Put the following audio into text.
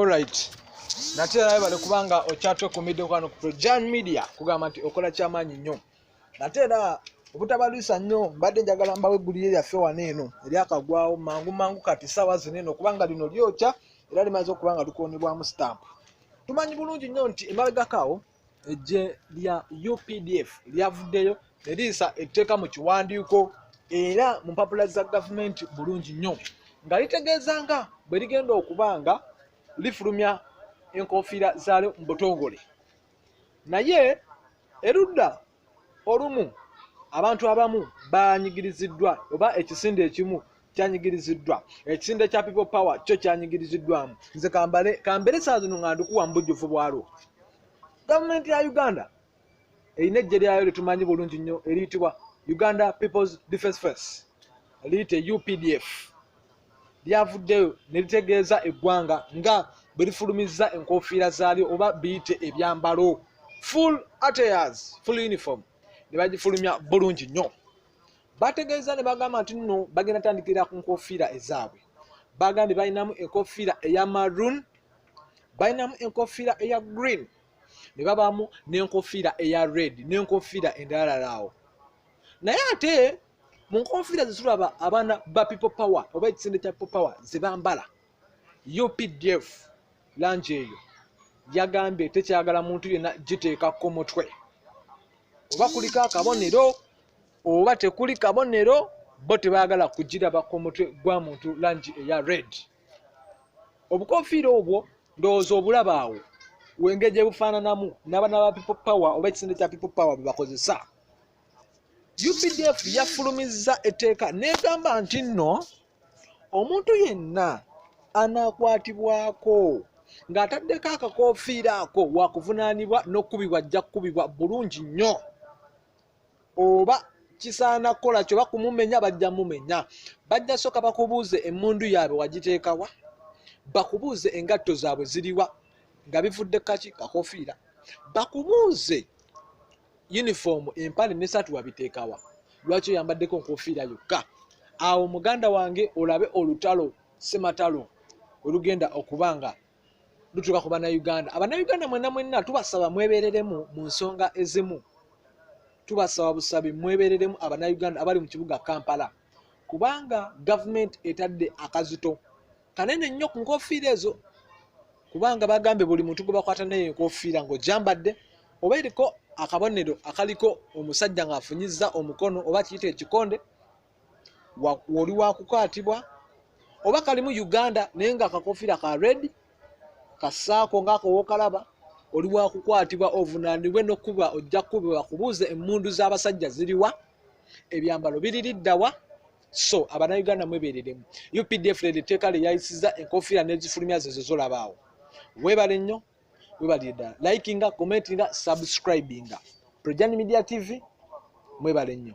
Alright, nate era webale kubanga okyatwekumidde kwano ku Projan Media, kugamba nti okola kyamaanyi nnyo. Nate era obutabalwisa nnyo, mbadde njagala mbawe eggulire lyaffe wano eno eryakagwawo mangu mangu kati ssaawa zino eno, kubanga lino lyokya era limaze okuba nga likoonebwamu stamp. Tumanyi bulungi nnyo nti emabegako awo eggye lya UPDF lyavuddeyo ne liyisa etteeka mu kiwandiiko era mu mpapula za gavumenti bulungi nnyo, nga litegeeza nga bwe ligenda okuba nga lifulumya enkofiira zaalyo mu butongole. Naye erudda olumu abantu abamu banyigiriziddwa, oba ekisinde ekimu kyanyigiriziddwa, ekisinde kya People Power kyo kyanyigiriziddwamu. Nze kambere saa zino nga ndikuwa mu bujjuvu bwalwo. Gavumenti ya Uganda erina eggye lyayo lyetumanyi bulungi nnyo eriyitibwa Uganda People's Defence Force, liyite UPDF. Lyavuddeyo ne litegeeza eggwanga nga bwe lifulumizza enkofiira zaalyo, oba biyite ebyambalo, full attires, full uniform, ne bagifulumya bulungi nnyo. Bategeeza ne bagamba nti nno bagenda tandikira ku nkofiira ezaabwe. Bagambye balinamu enkofiira eya maroon, balinamu enkofiira eya green, ne babaamu n'enkofiira eya red n'enkofiira endala awo. Naye ate mu nkofiira zetulaba abaana ba People Power oba ekisinde kya People Power ze bambala, UPDF langi eyo yagambye tekyagala muntu yenna giteekako mutwe, oba kuliko akabonero oba tekuli kabonero, bo tebaagala kugirabako mutwe gwa muntu langi eya red. Obukofiira obwo ndowooza obulaba awo wengeri gye bufaananamu n'abaana ba People Power oba ekisinde kya People Power bwe bakozesa. UPDF yafulumizza etteeka n'egamba nti nno omuntu yenna anaakwatibwako ng'ataddeko akakoofiira ako wakuvunaanibwa n'okukubibwa, ajja kukubibwa bulungi nnyo, oba kisaana kukola kyo bakumumenya, bajja mumenya. Bajja sooka bakubuuze emmundu yaabwe wagiteekawa, bakubuuze engatto zaabwe ziriwa, nga bivudde kaki kakoofiira, bakubuuze uniform, empale n'essaati wabiteekawa, lwaki oyambaddeko nkofiira yokka. Awo muganda wange olabe olutalo sematalo olugenda okuba nga lutuuka ku Bannayuganda. Abannayuganda mwenna mwenna tubasaba mwebereremu mu nsonga ezimu, tubasaba busabi mwebereremu Abannayuganda abali mu kibuga Kampala, kubanga gavumenti etadde akazito kanene nnyo ku nkofiira ezo, kubanga bagambye buli muntu gwe bakwata naye enkofiira ng'ogyambadde oba eriko akabonero akaliko omusajja ng'afunyizza omukono oba kiyita ekikonde, oli wakukwatibwa, oba kalimu Uganda naye nga akakofiira ka red kasaako ng'ako w'okalaba, oli wakukwatibwa ovunaanibwe n'okkuba, ojja kukubibwa, bakubuuze emmundu z'abasajja ziriwa, ebyambalo biririddawa. So Abannayuganda mwebereremu. UPDF lero etteeka lye yayisizza, enkofiira n'ezifulumya zezo zolabaawo. Weebale nnyo, weebalire ddala. Likinga, commentinga, subscribinga Projan Media TV. Mwebale nnyo.